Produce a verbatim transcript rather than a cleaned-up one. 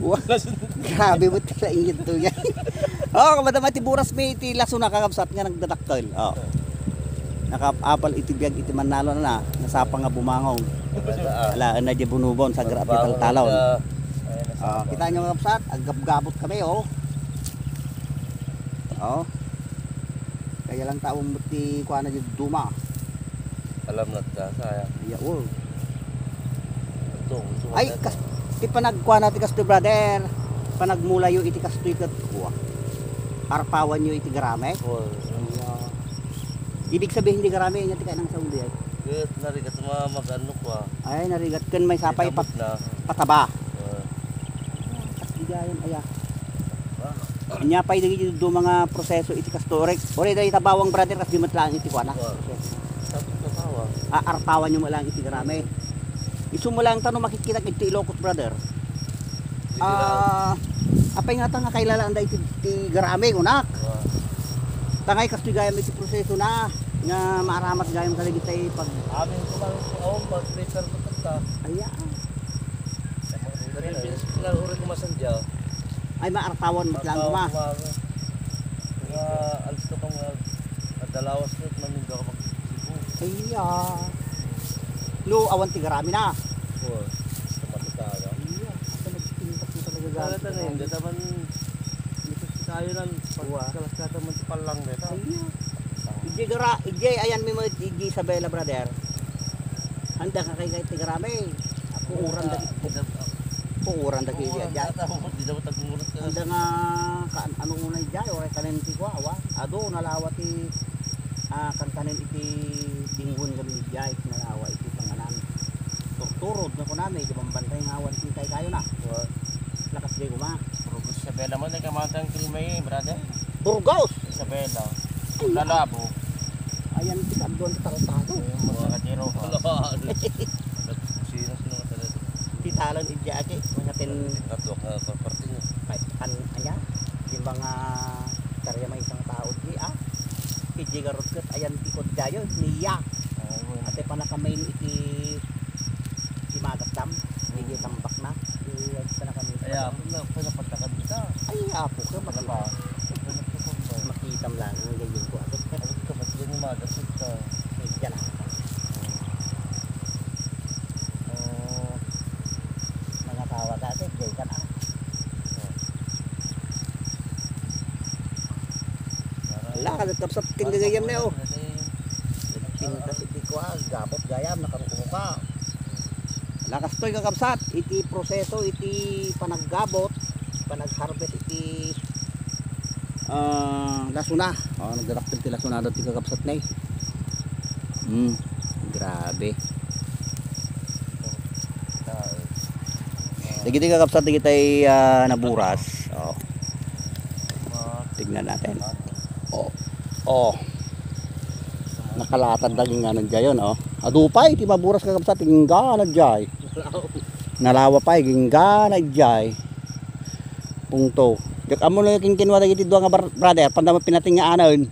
Grabe met ti laing yadto yan. Oh, kamadama ti buras mi iti lasuna, kakabsat, nga nagdadakkel. Oh. Nakaapal iti biag iti mannalona, nasapa nga bumangong. Ala, na di bunubon, sagra a pitaltalon. Oh, kita nyo, kakabsat, aggabgabot kami, oh. Oh. Kaya lang tawon mo ti kuana di duma. Alam na ta, saya. Iya, oh. Ito, ito, Ay, ito. Kas-, ti panagkuana ti kastoy, brother. Panagmulayo iti kastoy ket kua. Arpawan yo iti garame. Oh. Iya. Ibig sabihin di garame, nya ti kaya nang sa uli ay. Ket narigat ma-, magano kua. Ay, narigat ken may sapay Tabok pat-, na. Pataba. Oh. Kat di gayon, aya. Ania pay dagiti duduma nga proseso iti kastoy? Uray dagiti tabawang, brother, kas di met laeng iti kuana. Wa. Tapos tabawang. Ah, arpawan nyo met laeng iti garame. Isu met laeng ta no makikkitak iti Ilocos, brother. Sige lang. Ah, apay nga ta nga kailalaanda iti, iti garame, kunak. Wa. Tangay kastoy gayam iti proseso na nga maaramat gayam kadagitay pag- Amin ko man, oh, mag-prepare ko ta. Aya. Pero yung bilis ko lang, uri ko masan dyan. Ay, maartawan mo lang, Artawan ma. ko lang. Nga, alis ka pang, ah, nadalawas ko, maminda ka pag-ibo. Ay, ah. No, awan ti garami na. Oo, sa matutara. Ay, ah. Asa nagpintas mo talaga Wala gamit ta na, na hindi naman, ito si tayo lang, Uwa. Pagkalas ka naman sa palang, beta. Ay, ah. Ije gara, ije ayan mi mo, ije Isabela, brother. Anda ka kay, kay ti garami. Ako, uran da, Ida, Puuran dagiti Puuran diay. Data, di daw tagmurat ka. Anda nga, ka-, ano unay diay, uray kanen ti kuwa, awa. Adu, nalawa ti, ah, kankanen iti dinggon kami diay, nalawa iti panganan. Turturod nga kunami, di bambantay nga awan ti kaykayo na. Wa. Lakas diay kuma. Burgos Isabela mo, nagkamantang kilmay, brother. Burgos! Isabela. Ay, Lalabo. Ayan, ti kaduan ti tartaso. Ayun, mga kadiro, ha? Kusina sino ka talaga. Ti talon iti aki, mga tin- Ito ka parte niya. Ay, an-, anya? Di mga karya may isang tao di, ah. Iti garot ket ayan ti kod dayo, niya. Oo, yun. Ate pa na kami iti, iti magasdam, iti tambak na. Iti panakami. Ay, apo na, pinapantakan kita. Ay, apo ka, Ano ba? Makita. Ano ba? Makitam lang ang ganyan ko. Ano ka, ba't yan yung magasdam ka? Ay, diyan lang. Oh. Mga tawa ka, ate, diyan ka na. Ala, kakabsat, ken gagayam na, oh. Pintas iti kuan, gabot gayam, nakaruko ka. Ala, kastoy, kakabsat, iti proseso, iti panaggabot, panag-harvest, iti, ah, lasuna. Oh, nagdadakkel ti lasuna, dati kakabsat na, eh. Hmm, grabe. Dagiti kakabsat, dagitay, ah, naburas. Oh. Tignan natin. Oh. Oh. Nakalatad daging ano diay, oh. Adu pay, ti maburas kakabsat, inggana diay. Nalawa pay, inggana diay. Pungto. Diak ammo no kinkinua dagiti dua nga bar-, brother, panda mo pinatingaanan.